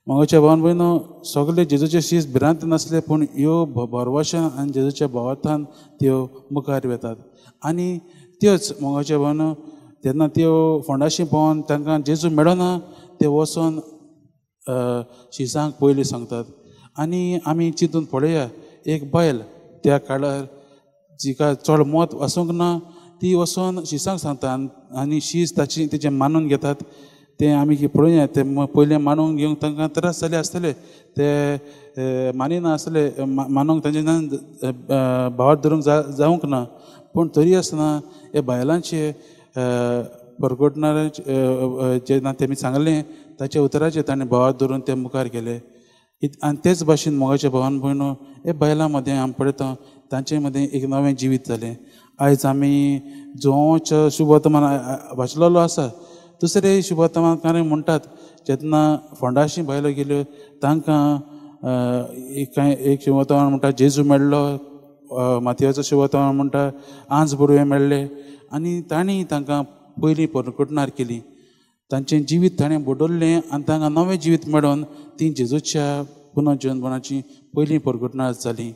मोगाच्या भावान भयणो, सगळे जेजूचे शीस भिरांत नासले, पूण ह्यो भरवशान आनी जेजूच्या भावार्थान त्यो मुखार वेतात. आनी त्योच मोगाच्या भावान तेन्ना त्यो फोंडाशी पळोवन तांकां जेजू मेळना, ते वचोन शिसांक पयलीं सांगतात. आनी आमी चिंतून पळया, एक बायल त्या काळार जिका चड मत आसूंक ना ती वचोन शिसांक सांगता आनी शीस ताची तेजें मानून घेतात. तें आमी पळोवया, तें पयलें मानून घेवंक तांकां त्रास जाले आसतले, ते मानिना आसले, मानूंक तांचे भावार्थ धरूंक जावंक ना. पूण तरी आसतना हे बायलांचे परगटणारे जेन्ना तेमी सांगलें ताच्या उतराचेर ताणें भावार्थ धरून ते मुखार गेले. आनी तेच भाशेन मोगाच्या भावान भयणो, हे बायलां मदें आमी पळयता तांचे मदें एक नवें जिवीत जालें. आयज आमी जुवांच्या शुभवर्तमान वाचलेलो आसा. दुसरे शुभवर्तमानकार म्हणटात जेन्ना फोंडाशी बायलो गेल्यो तांकां एक शुभवर्तमान म्हणटा जेजू मेळ्ळो, मातयेचो शुभवर्तमान म्हणटा आंज बुडवे मेळ्ळे, आनी तांणी तांकां पयलीं परगटणार केली. तांचें जिवीत ताणें बदल्लें आनी तांकां नवें जिवीत मेळोन ती जेजूच्या पुनर्जिवनपणाची पयलीं परगटणार जाली.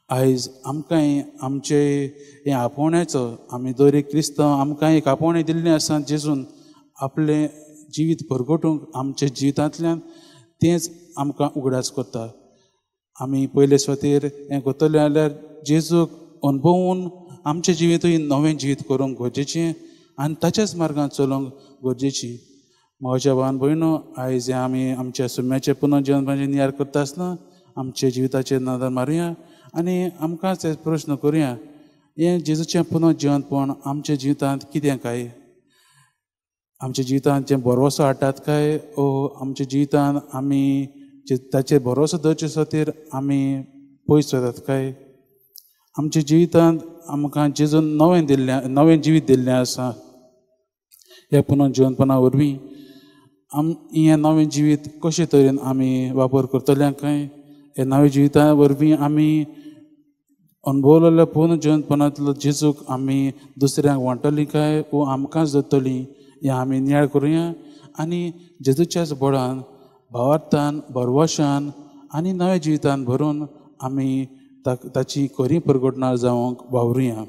आयज आमकांय आमचे हे आपोवण्याचो, आमी दर एक क्रिस्तांव आमकां एक आपोवणें दिल्लें आसा जेजून आपलें जिवीत परगटूंक आमच्या जिवितांतल्यान, तेंच आमकां उगडास करता. आमी पयले सुवातेर हें करतले जाल्यार जेजूक अणभवून आमचें जिवितूय नवें जिवीत करूंक गरजेचें आनी ताच्याच मार्गान चलोवंक गरजेचें. म्हज्या भावान भयणो, आयज आमी आमच्या सुम्याचें पुनर्जिवनपणाचें नियाळ करता आसतना आमच्या जिविताचेर नदर मारुया आनी आमकांच प्रश्न करुया, हें जेजूचें पुनर्जिवनपण आमच्या जिवितांत कितें काय? आमच्या जिवितांत जें भरवसो हाडटात काय, ओ आमच्या जिवितांत आमी ताचेर भरवसो दवरचे खातीर आमी पयस वतात काय? आमच्या जिवितांत आमकां जेजून नवें दिल्लें, नवें जिवीत दिल्लें आसा. ह्या पुनर्जिवनपणा वरवीं हें नवें जिवीत कशे तरेन आमी वापर करतले काय? ह्या नव्या जिविता वरवीं आमी अणभवलेल्या पुनर्जिवनपणांतलो जेजूक आमी दुसऱ्यांक वांटली काय वो आमकांच दवरतली, हें आमी नियाळ करुया आनी जेजूच्याच बळान, भावार्थान, भरवशान आनी नव्या जिवितान भरून आमी ताची खरी परगटणार जावंक वावरुया.